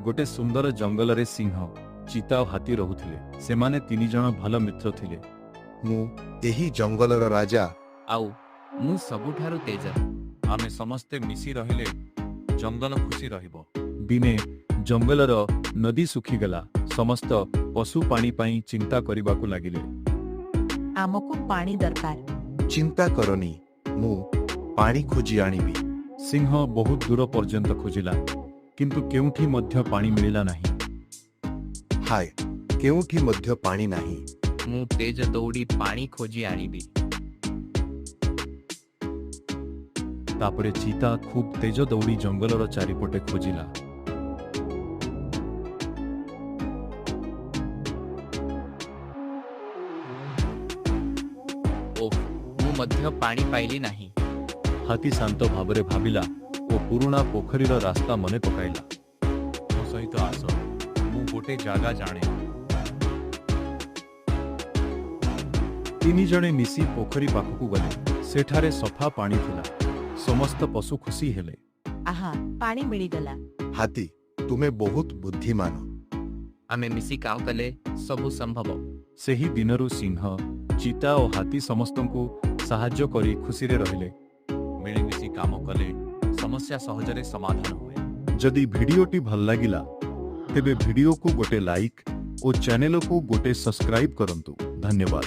ଗୋଟେ ସୁନ୍ଦର ଜଙ୍ଗଲରେ ସିଂହ, ଚିତା ଓ ହାତୀ ରହୁଥିଲେ। ସେମାନେ ତିନି ଜଣ ଭଲ ମିତ୍ର ଥିଲେ। ମୁଁ ଏହି ଜଙ୍ଗଲର ରାଜା। ଆଉ ମୁଁ ସବୁଠାରୁ ତେଜ। ଆମେ ସମସ୍ତେ ମିଶି ରହିଲେ ଜଙ୍ଗଲ ଖୁସି ରହିବ। ଦିନେ ଜଙ୍ଗଲର ନଦୀ ଶୁଖିଗଲା। ସମସ୍ତ ପଶୁ ପାଣି ପାଇଁ ଚିନ୍ତା କରିବାକୁ ଲାଗିଲେ। ଆମକୁ ପାଣି ଦରକାର। ଚିନ୍ତା କରନି, ମୁଁ ପାଣି ଖୋଜି ଆଣିବି। ସିଂହ ବହୁତ ଦୂର ପର୍ଯ୍ୟନ୍ତ ଖୋଜିଲା, କିନ୍ତୁ କେଉଁଠି ମଧ୍ୟ ପାଣି ମିଳିଲା ନାହିଁ। ହାୟ, କେଉଁଠି ମଧ୍ୟ ପାଣି ନାହିଁ। ମୁଁ ତେଜ ଦୌଡ଼ି ପାଣି ଖୋଜି ଆଣିବି। ତାପରେ ଚିତା ଖୁବ୍ ତେଜ ଦୌଡ଼ି ଜଙ୍ଗଲର ଚାରିପଟେ ଖୋଜିଲା। ଓଃ, ମୁଁ ମଧ୍ୟ ପାଣି ପାଇଲି ନାହିଁ। ହାତୀ ଶାନ୍ତ ଭାବରେ ଭାବିଲା ଓ ପୁରୁଣା ପୋଖରୀର ରାସ୍ତା ମନେ ପକାଇଲା। ମୋ ସହିତ ଆସ, ମୁଁ ଗୋଟେ ଜାଗା ଜାଣେ। ତିନି ଜଣେ ମିଶି ପୋଖରୀ ପାଖକୁ ଗଲେ। ସେଠାରେ ସଫା ପାଣି ଥିଲା। ସମସ୍ତ ପଶୁ ଖୁସି ହେଲେ। ଆହା, ପାଣି ମିଳିଗଲା। ହାତୀ, ତୁମେ ବହୁତ ବୁଦ୍ଧିମାନ। ଆମେ ମିଶି କାମ କଲେ ସବୁ ସମ୍ଭବ। ସେହି ଦିନରୁ ସିଂହ, ଚିତା ଓ ହାତୀ ସମସ୍ତଙ୍କୁ ସାହାଯ୍ୟ କରି ଖୁସିରେ ରହିଲେ। ମିଳିମିଶି କାମ କଲେ ସମସ୍ୟା ସହଜରେ ସମାଧାନ ହୁଏ। ଯଦି ଭିଡିଓଟି ଭଲ ଲାଗିଲା, ତେବେ ଭିଡିଓକୁ ଗୋଟେ ଲାଇକ୍ ଓ ଚ୍ୟାନେଲକୁ ଗୋଟେ ସବସ୍କ୍ରାଇବ୍ କରନ୍ତୁ। ଧନ୍ୟବାଦ।